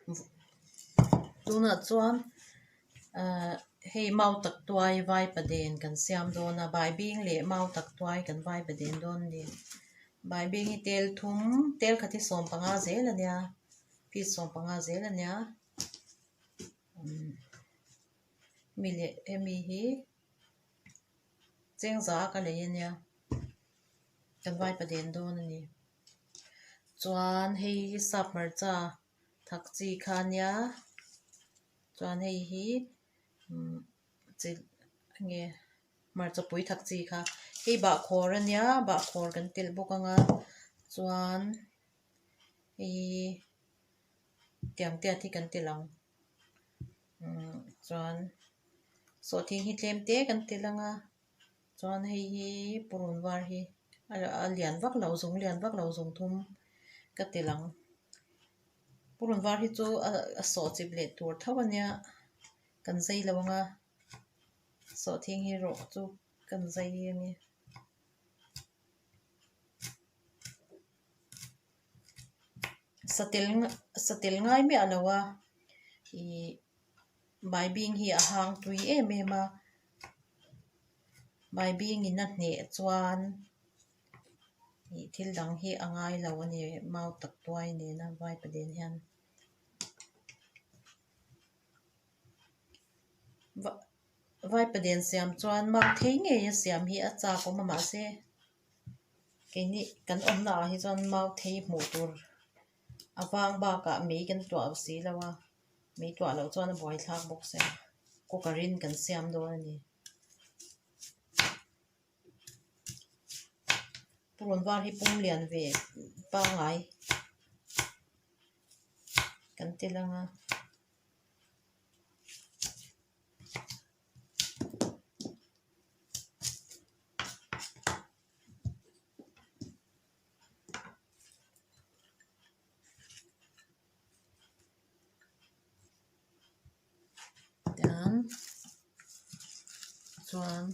Tunah chuan ahh hei mau tak tuai vaipaden kan siam dawn a baibing leh mau tak tuai kan vaipaden dawn a ni. Baibing hi tel thum tel khat hi sawmpanga zel a nia piece sawmpanga zel a nia umm hemi leh hemi hi chengza ka lei a nia kan vaipaden dawn a ni. Chuan hei hi sap hmarcha thak chi kha a nia chuan hei hi umm chi enge hmarcha pui thak chi kha hei bahkhawr a nia bahkhawr kan telh bawk ang a chuan hei hi tiang tiat hi kan telh ang umm chuan sawhthing hi tlem te kan telh ang a. Chuan hei hi purun var hi a lian vak lo zung lian vak lo zung thum ka ti lang. Purun var hi chu a sawh chip leh tur tho a nia kan zai lo ang a sawhthing hi erawh chu kan zai a ni. Satel satel ngai miah lo a ihh baibing hi a hang tui em em a. Baibing in a hneh chuan ih thil dang hi a ngai lo a ni mau tak tuai nena vaipaden hian vaipaden siam chuan mau thei ngei a siam hi a chak awm a mahse keini kan awmna ah hi chuan mau thei hmuh tur a vang bakah mei kan tuah si lo a. Mei tuah loh chuan a buaithlak bawk sia cooker in kan siam dawn a ni. Purun var hi pum lian ve pangai kan ti lang a. Tiang chuan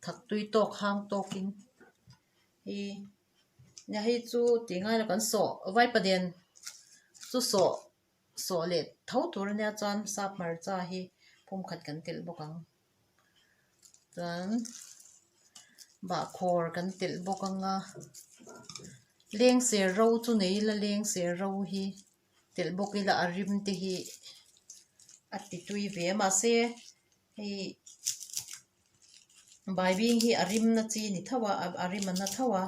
thak tui tawk hang tawkin hi nia hei chu tih ngai lo kan sawh vaipaden chu sawh sawh leh tho tur ania chuan sap hmarcha hi pumkhat kan telh bawk ang. Chuan bahkhawr kan telh bawk ang a lengser ro chu nei ila lengser ro hi telh bawk ila a rim te hi a ti tui ve a mahse hei baibing hi a rim na chi a ni tho a a rim a na tho a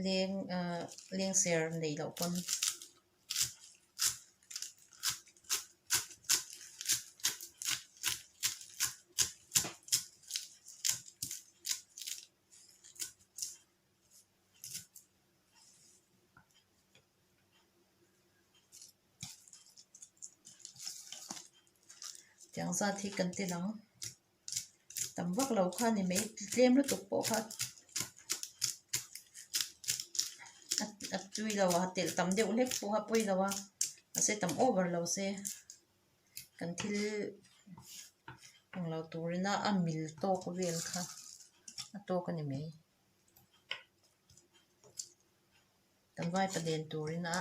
leng ah lengser neih loh pawn. Tiang zat hi kan ti lang tam vak lo kha a ni mai tlem lutuk pawh kha a tui lo a telh tam deuh hlek pawh a pawi lo a mahse tam over lo se kan thil englo turin a a mil tawk vel kha a tawk a ni mai kan vaipaden turin a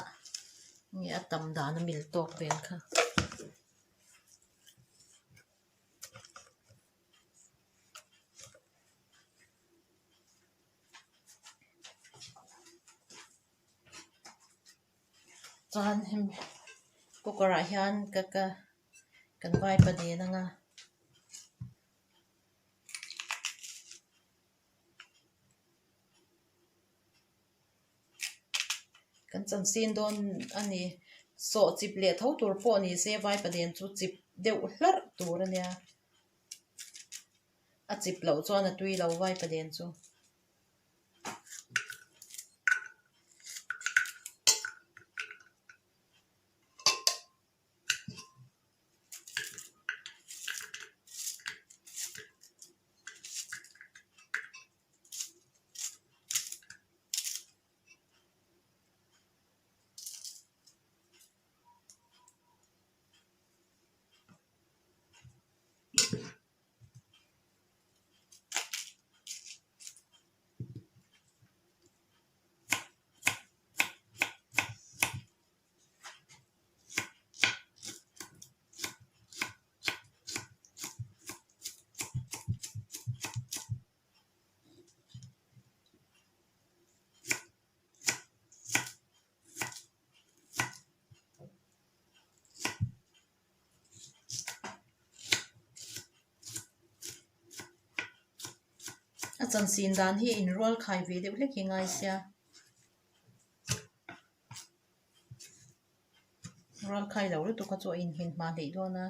nge a tam dan a mil tawk vel kha. Chuan hemi cooker ah hian ka ka kan vaipaden ang a. Kan chansin dawn a ni. Sawh chip leh tho tur pawh ni se vaipaden chu chip deuh hlarh tur a nia. A chip loh chuan a tui lo vaipaden chu. A chansin dan hi a inrual khai ve deuh hlek hi ngai sia. Rual khai lo lutuk kha chu a inhmin hma hleih dawn a.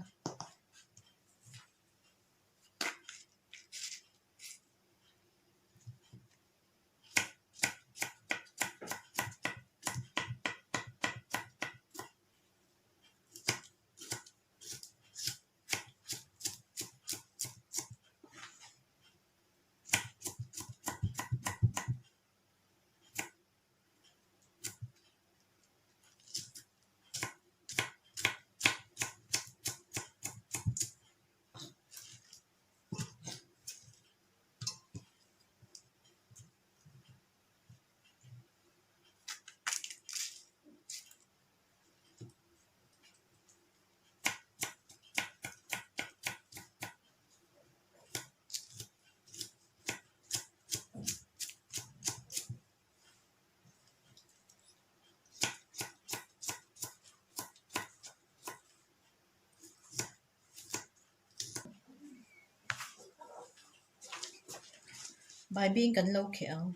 Baibing kan lo kheh ang.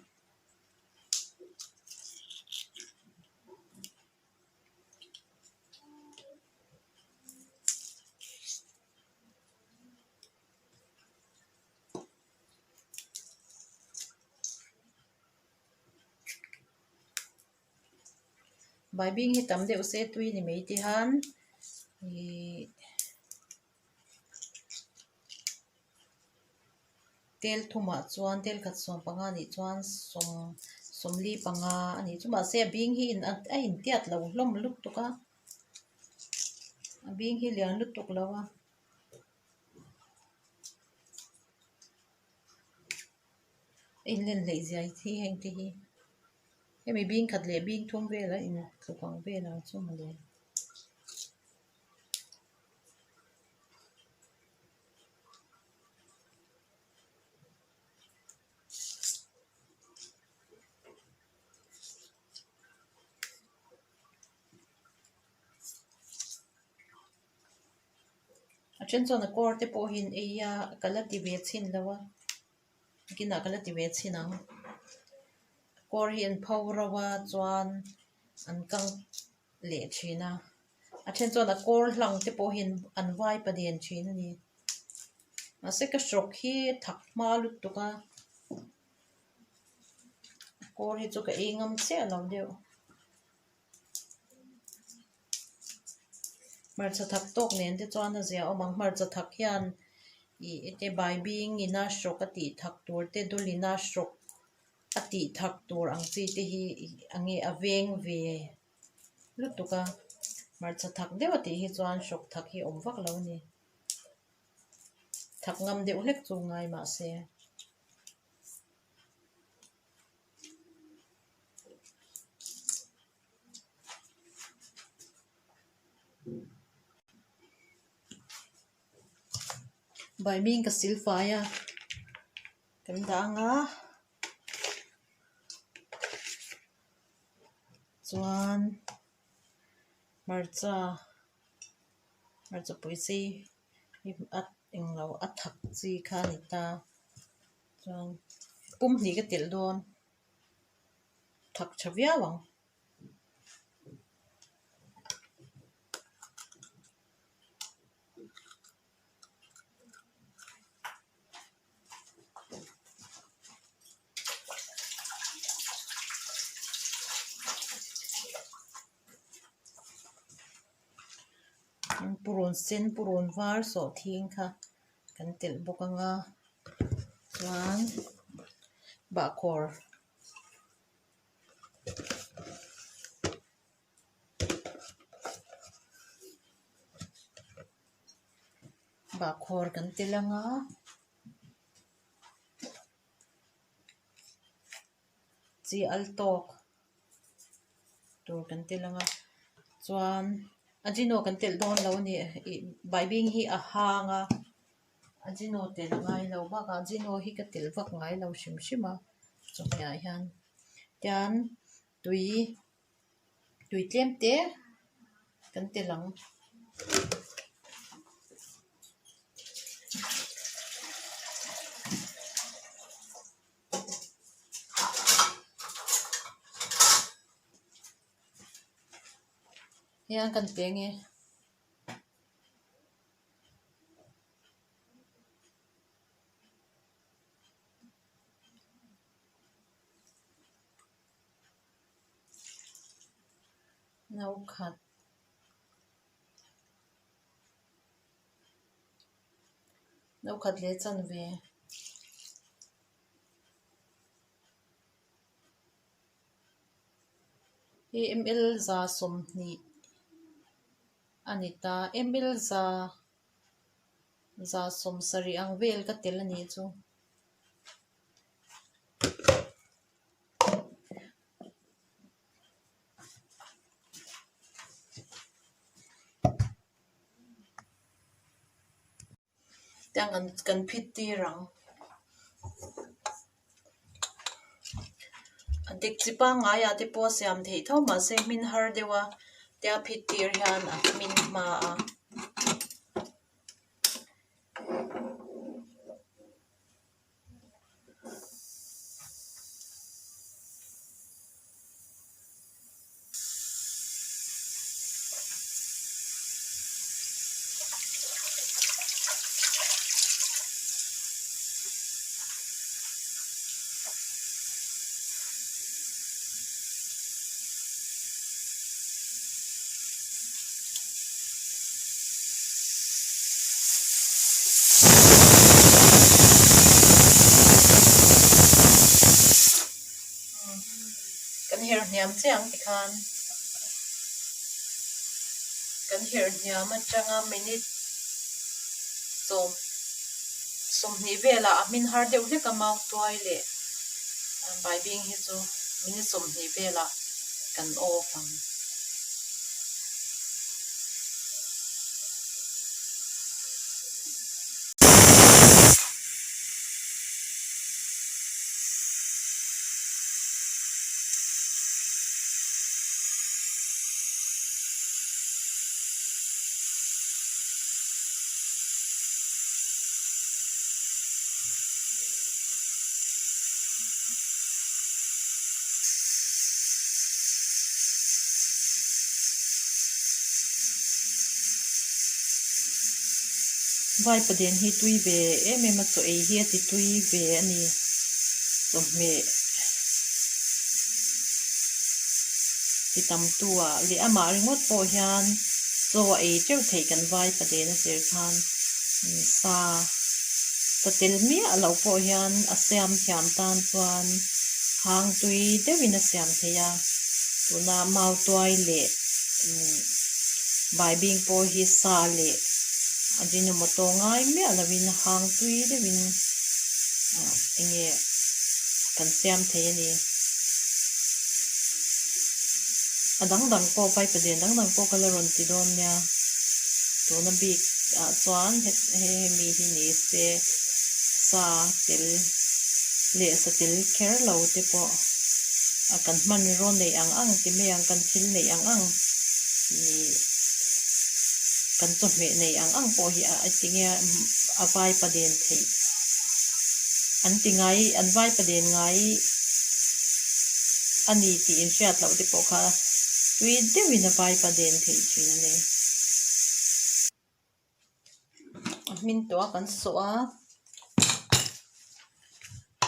Baibing hi tam deuh se tui ni mai tihan ihh tel thumah chuan tel khat sawmpanga nih chuan sawm sawmli panga a nih chu mahse a bing hi a intiat lo hlawm lutuk a a bing hi lian lutuk lo a. A inlen hleih zia hi heng te hi hemi bing khat leh bing thum vel a intluk ang vel ang chu mawle. A then chuan a kawr te pawh hi an ei a ka la ti ve chhin lo a kinah ka la ti ve chhin ang kawr hi an pho ro a chuan an kang leh thin a a then chuan a kawr hlang te pawh hi an vai palian thin a ni mahse ka hrawk hi thak hma lutuk a kawr hi chu ka ei ngam chiah lo deuh. Hmarcha thak tawk nen te chuan a zia awm ang hmarcha thak hian ih ete baibing ina hrawk a tih thak tur te dul ina hrawk a tih thak tur ang chi te hi ih enge a veng ve lutuk a hmarcha thak deuh a tih hi chuan hrawk thak hi a awm vak lo a ni thak ngam deuh hlek chu ngai mahse. Baiming ka sil fai a kan dah ang a chuan hmarcha hmarcha pui sei a englo a thak chi kha a ni ta chuan pum hnih ka telh dawn thak tha viau ang. Purun sen purun var sawhthing kha kan telh bawk ang a chuan bahkhawr. Bahkhawr kan tel ang a chi al tawk tur kan tel ang a chuan ajino kan telh dawn lo a ni ih baibing hi a hang a ajino telh a ngai lo bakah ajino hi ka telh vak ngai lo hrim hrim a chawhmeh ah hian tian tui tui tlem te kan telh ang. Hian kan pe nge. No khat. No khat leh chanve. Hei ml 120 a ni ta ml za 170 ang vel ka tel a nih chu. Tiang kan kan phit tir ang. A dik chi pangngaiah te pawh a siam theih tho mahse hmin har deuh a tia phit tir hian a hmin hma a. Kan herh hniam chiah ang tikhan kan herh hniam atanga minute sawm sawmhnih velah a hmin har deuh hlek a mau tuai leh baibing hi chu minute 20 velah kan off ang. Vaipaden hi tui ve em em a chaw ei hi a ti tui ve a ni chawhmeh ti tam tu ah leh amah ringawt pawh hian chaw a ei teuh theih kan vaipaden a zir khan sa sa tel miah loh pawh hian a siam thiam tan chuan hang tui deuhin a siam thei a tuna mau tuai leh baibing pawh hi sa leh ajinomoto ngai miah lovin hang tui deuhin eng nge kan siam thei a ni a dang dang pawh vaipaden dang dang pawh ka la rawn ti dawn nia tuna bik ah chuan hemi hi ni se sa tel leh sa tel kher lo te pawh a kan hmanraw neih ang ang ti mai ang kan thil neih ang ang ih kan chawhmeh neih ang ang pawh hi a tinge a vaipaden theih an ti ngai an vaipaden ngai a ni tih inhriat loh te pawh kha tui deuhin a vaipaden theih thin a ni. A hmin tawh a kan sawh a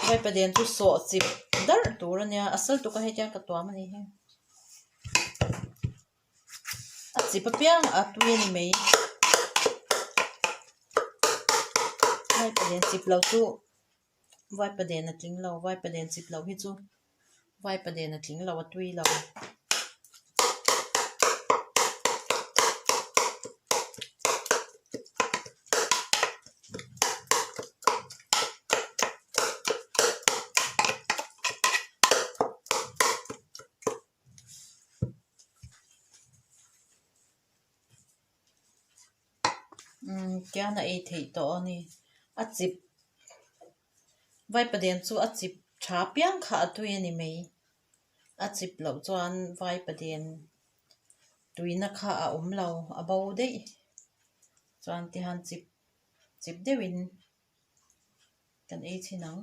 vaipaden chu sawh chip darh tur a nia a sal tuk a hei tiang ka tuam a ni hi a chip apiang a tui a ni mai vaipaden chip lo chu vaipaden a tling lo vaipaden chip lo hi chu vaipaden a tling lo a tui lo. Umm tian a ei theih tawh a ni a chip vaipaden chu a chip tha piang kha a tui a ni mai a chip loh chuan vaipaden tuina kha a awm lo a bo daih chuan tihian chip chip deuhin kan ei chhin ang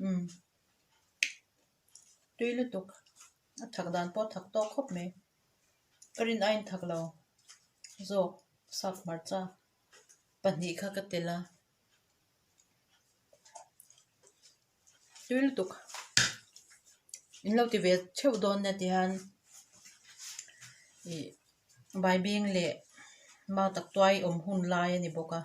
umm tui lutuk. A thak dan pawh a thak tawk khawp mai. Ka rin aiin thak lo zawk sap hmarcha pahnih kha ka tel a. Tui lutuk in lo ti ve theuh dawn nia ti hian ih baibing leh mautak tuai awm hun lai a ni bawk a.